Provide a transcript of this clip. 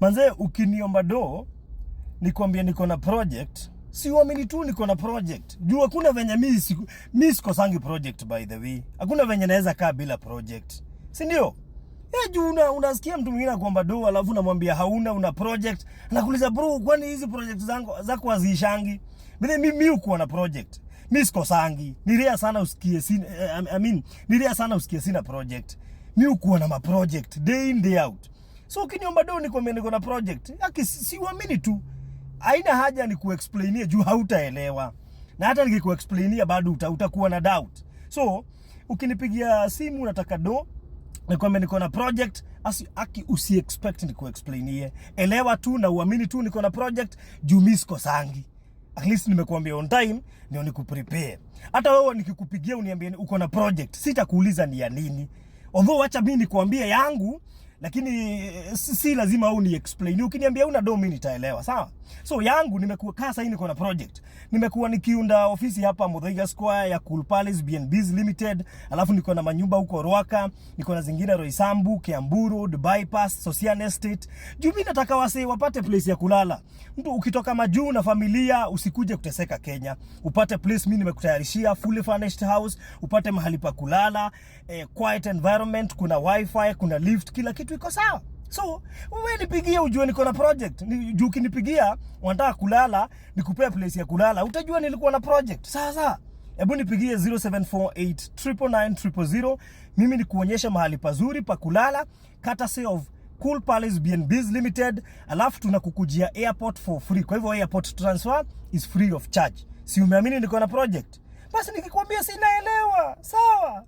Manze, ukiniomba do nikwambia niko na project, si uamini tu niko na project. Juu hakuna venye mi sikosangi project, by the way. Hakuna venye naweza kaa bila project. Si ndio? Eh, juu unasikia mtu mwingine akuomba do alafu unamwambia hauna, una project. Anakuuliza, "Bro, kwani hizi project zangu zako haziishangi?" Mimi mimi hukuwa na project. Mi sikosangi. Ni rare sana usikie sina, I mean, ni rare sana usikie sina project. Mi hukuwa na ma project day in, day out. So ukiniomba do nikwambia niko na project, aki si uamini tu. Haina haja ni kuexplainia juu hautaelewa. Na hata nikikuexplainia bado utakuwa na doubt. So ukinipigia simu unataka do nikwambia niko na project, aki usi expect ni kuexplainie. Elewa tu na uamini tu niko na project juu mi sikosangi. At least nimekuambia on time ndio nikuprepare. Hata wewe nikikupigia uniambie uko na project, sitakuuliza ni ya nini. Although acha mimi nikuambie yangu, lakini si lazima au ni explain. Ukiniambia una do, mimi nitaelewa, sawa? So yangu, nimekuwa kaa sasa niko na project. Nimekuwa nikiunda ofisi hapa Muthaiga Square ya Cool Palace B&Bs Limited, alafu niko na manyumba huko Ruaka, niko na zingine Roysambu, Kiambu Road, Bypass, Sosian Estate. Juu mimi nataka wasee wapate place ya kulala. Mtu ukitoka majuu na familia usikuje kuteseka Kenya. Upate place mimi nimekutayarishia fully furnished house, upate mahali pa kulala, quiet environment, kuna wifi, kuna lift, kila kitu iko sawa. So wewe nipigie ujue niko na project. Juu ukinipigia unataka kulala, nikupea place ya kulala, utajua nilikuwa na project. Sawa sawa. Hebu nipigie 0748 999 000. Mimi nikuonyesha mahali pazuri pa kulala courtesy of Cool Palace B&Bs Limited, alafu tunakukujia airport for free. Kwa hivyo airport transfer is free of charge. Si umeamini niko na project? Basi nikikwambia sinaelewa. Sawa.